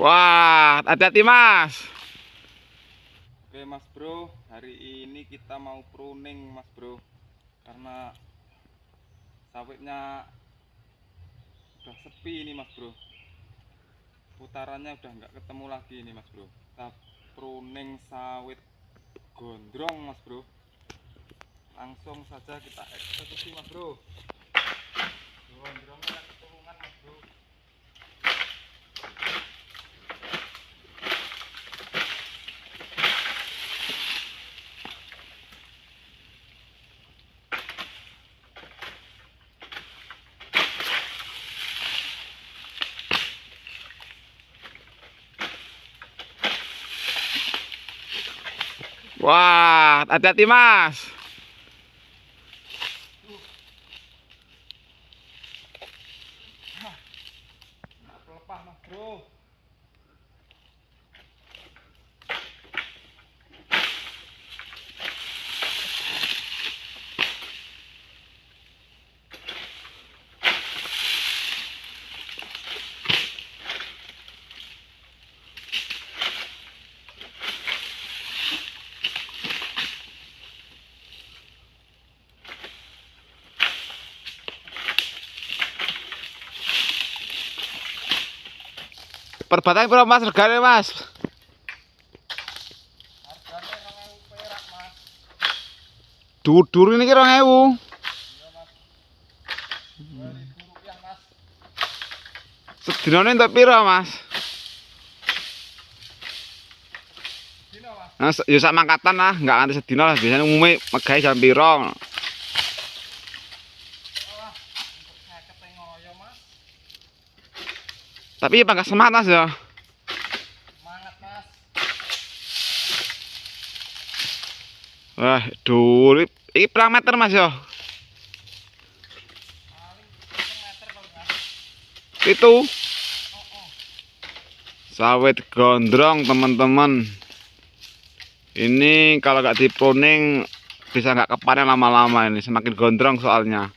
Wah, hati-hati Mas. Oke Mas Bro, hari ini kita mau pruning Mas Bro. Karena sawitnya udah sepi ini Mas Bro. Putarannya udah nggak ketemu lagi ini Mas Bro. Kita pruning sawit gondrong Mas Bro. Langsung saja kita eksekusi Mas Bro. Gondrongnya keturunan Mas Bro. Wah, hati-hati Mas. Pelepah Mas Bro. Perbatang berapa Mas regane Mas? Hargane 2000 perak Mas. Dhuwur ini ki 2000. Iya Mas. 2000 rupiah Mas. Sedinane entuk pira Mas? Sedina Mas. Nah, ya sak mangkatan lah, enggak nganti sedina lah. Biasanya umume megahe jam pira. Wah, untuk 50 ngoyo Mas. Tapi ya bangga semangat Mas ya. Semangat Mas. Wah, dhuwur iki pirang meter Mas ya? Paling 1 meter paling Mas. Itu. Oh, oh. Sawit gondrong teman-teman. Ini kalau nggak dipruning bisa nggak kepanen lama-lama ini, semakin gondrong soalnya.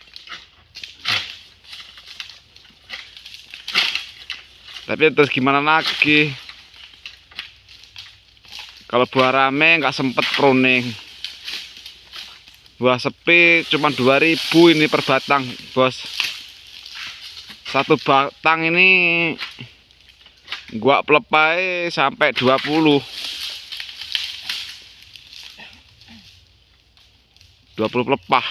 Tapi terus gimana lagi? Kalau buah rame nggak sempet pruning. Buah sepi cuma 2000 ini per batang, bos. Satu batang ini gua pelepai sampai 20. 20 pelepah.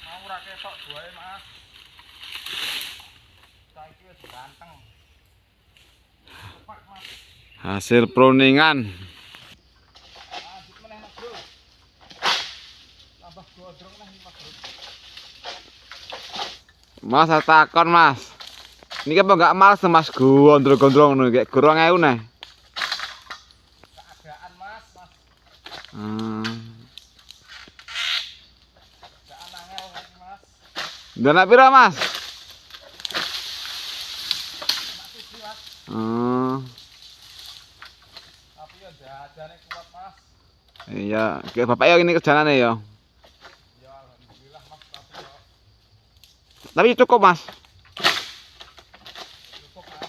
Mau ora ketok buahe Mas. Saiki wis ganteng. Cepak Mas. Hasil pruningan. Lanjut meneh Mas Bro. Tambah gondrong meneh Mas Bro. Mas saya takon Mas. Niki apa enggak males Mas gondrong-gondrong ngono kayak 2000 neh. Keadaan Mas, Mas. Keadaan angel lagi Mas. Ndak pira Mas? Enak siji Mas. Tapi ya jajane kuat Mas. Iya, kayak bapak ya ini kerjaane ya. Ya alhamdulillah Mas, tapi ya Tapi cukup Mas. Cukup Mas.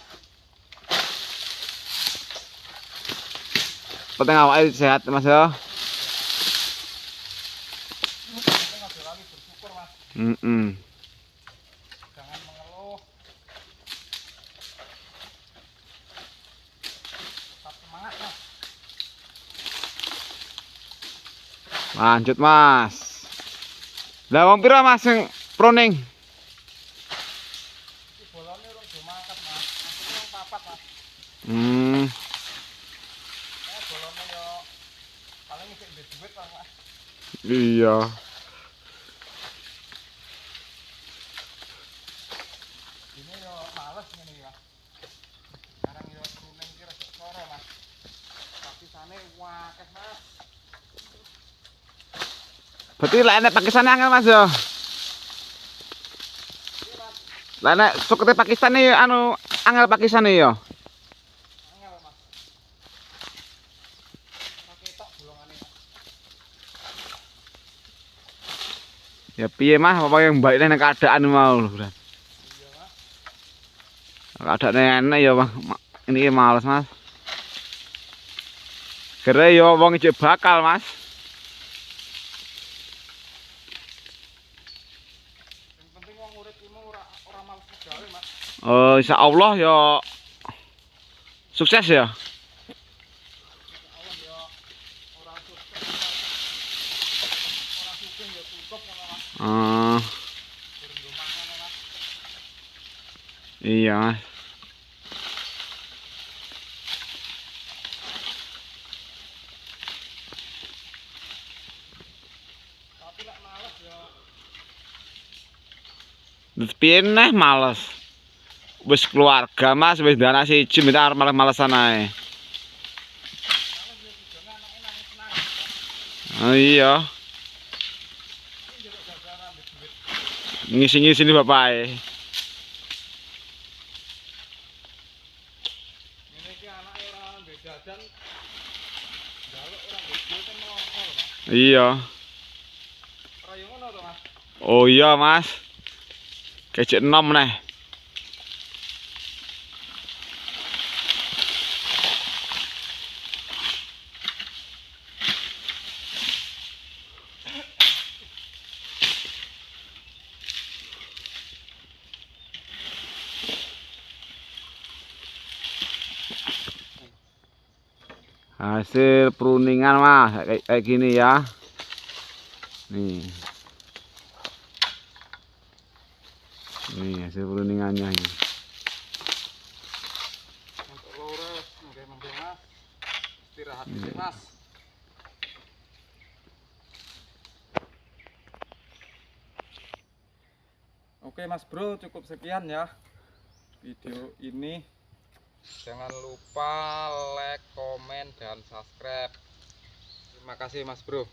Penting awake sehat Mas ya. Penting aja lali bersyukur Mas. Jangan mengeluh. Tetap semangat Mas. Lanjut Mas. Lah wong pira Mas sing pruning? Iki bolone urung do mangkat Mas. Asline wong papat Mas. Bolone yo paling isih ndek duit lah Mas. Iya. Ini yo males ngene iki Mas. Sekarang yo pruning iki rada soro Mas. Pakisane akeh Mas. Berarti lek enek pakisane angel Mas yo. Iya, Mas. Lah nek sukete Pakistan iki anu Angel pakisane ya. Angel, Mas. Ora ketok bolongane. Ya piye Mas, apa yang baik nang keadaan mau lho, Bro. Iya, Mas. Keadaane enek ya, Bang. Ini males, Mas. Kere ya wong ijek bakal, Mas. Yang penting wong urip ki mau ora males gawe, Mas. Oh, insyaallah ya sukses ya. Insyaallah ya ora sukses. Ora sukses ya tutup ngono, Mas. Durung nggo mangan, Mas. Iya, Mas. Tapi lek males ya. Terus piye neh males? Wis keluarga Mas, wis anak siji minta arep males-malesan ae. Males ya sijone anake nangis-nangis. Oh iya. Iki njaluk jajan ambek duit. Ngisi-ngisini bapake. Ngene iki anake ora ndek jajan. Njaluk ora ndek duit kan melongso lho, Mas. Iya. Ora yo ngono to, Mas? Oh iya, Mas. Kecek enom neh. Hasil pruningan Mas, kayak gini ya. Nih. Nih hasil pruningannya ini. Untuk loro, mengke-mengke Mas. Istirahat dhisik Mas. Oke Mas Bro, cukup sekian ya video ini. Jangan lupa like, komen, dan subscribe. Terima kasih Mas Bro.